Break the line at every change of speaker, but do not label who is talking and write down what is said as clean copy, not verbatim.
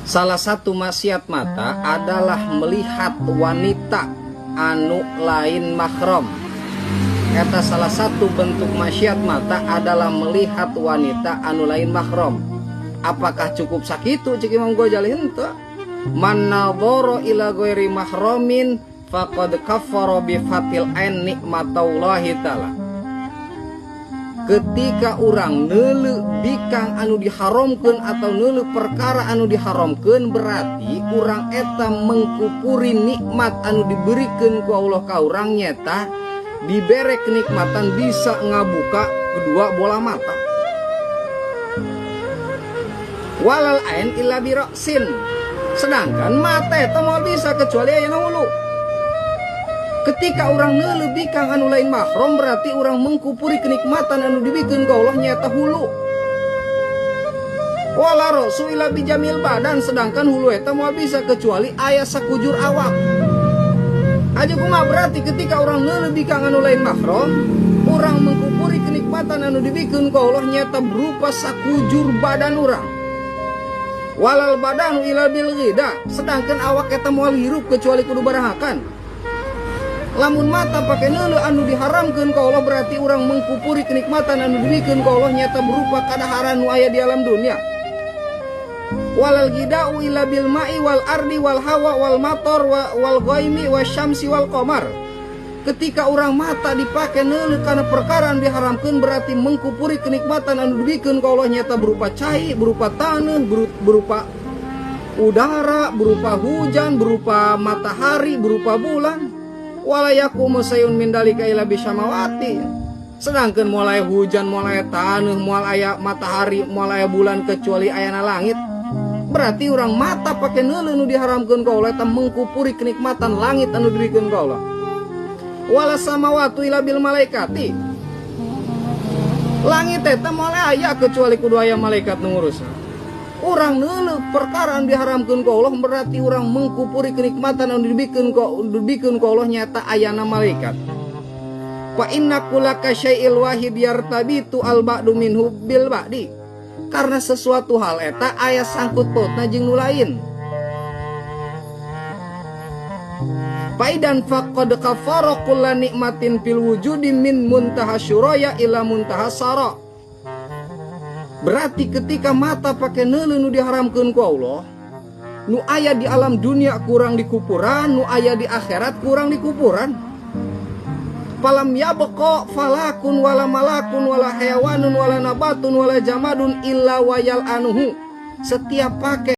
Salah satu maksiat mata adalah melihat wanita anu lain mahram. Eta salah satu bentuk maksiat mata adalah melihat wanita anu lain mahram. Apakah cukup sakitu cek Imam Ghazali? Henteu. Man nadhara ila ghairi mahramin faqad kafara bi fatil ain nikmatallahi ta'ala. Ketika orang neuleu bikang anu diharamkeun atau neuleu perkara anu diharamkeun, berarti urang eta mengkupuri nikmat anu diberikan ku Allah ka urang, nyeta dibere kenikmatan bisa ngabuka kedua bola mata. Walal ain illa biroksin, sedangkan mata eta moal bisa kecuali aya hulu. Ketika orang neuleu bikang anu lain mahram, berarti orang mengkupuri kenikmatan anu dibikeun ku Allah, nyata hulu. Wala rosu illa bijamil badan, sedangkan hulu eta moal bisa kecuali aya sakujur awak. Aja kumaha, berarti ketika orang neuleu bikang anu lain mahram, orang mengkupuri kenikmatan anu dibikeun ku Allah, nyata berupa sakujur badan orang. Walal badanu illa bil ghida, sedangkan awak eta moal hirup kecuali kudu barahakan. Lamun mata pake neuleu anu diharamkeun ku Allah, berarti urang mengkupuri kenikmatan anu dibikeun ku Allah, nyata berupa kadaharan nu aya di alam dunia. Walal gidau illa bil ma'i wal ardi wal hawa wal mator wal ghaimi wasyamsi wal qamar. Ketika urang mata dipake neuleu kana perkara anu diharamkeun, berarti mengkupuri kenikmatan anu dibikeun ku Allah, nyata berupa cai, berupa taneuh, berupa udara, berupa hujan, berupa matahari, berupa bulan. Wala yaqumu sayun min dalika illa bisamawati. Sedangkan mulai hujan, mulai taneuh, moal aya matahari, moal aya bulan kecuali ayana langit. Berarti orang mata pake neuleu nu diharamkeun ku Allah eta mengkupuri kenikmatan langit anu dibikeun ku Allah. Wala samawatu illa bil malaikati. Langit eta moal aya kecuali kudu aya malaikat nu ngurus. Urang neuleu perkara anu diharamkeun ku Allah, berarti urang mengkupuri kenikmatan anu dibikeun ku Allah, nyata ayana malaikat. Fa inna kulla syai'il wahid yartabitu al ba'du minhu bil ba'di. Karena sesuatu hal eta aya sangkut pautna jeung nu lain. Faidan faqad kafara kulla nikmatin fil wujudi min muntaha syuraya ila muntaha sara. Berarti ketika mata pake neuleu nu diharamkeun ku Allah, nu aya di alam dunia kurang dikupuran, nu aya di akhirat kurang dikupuran. Falam yabqa falakun wala malakun wala hayawanun wala nabatun wala jamadun illa wayal anuhu. Setiap pake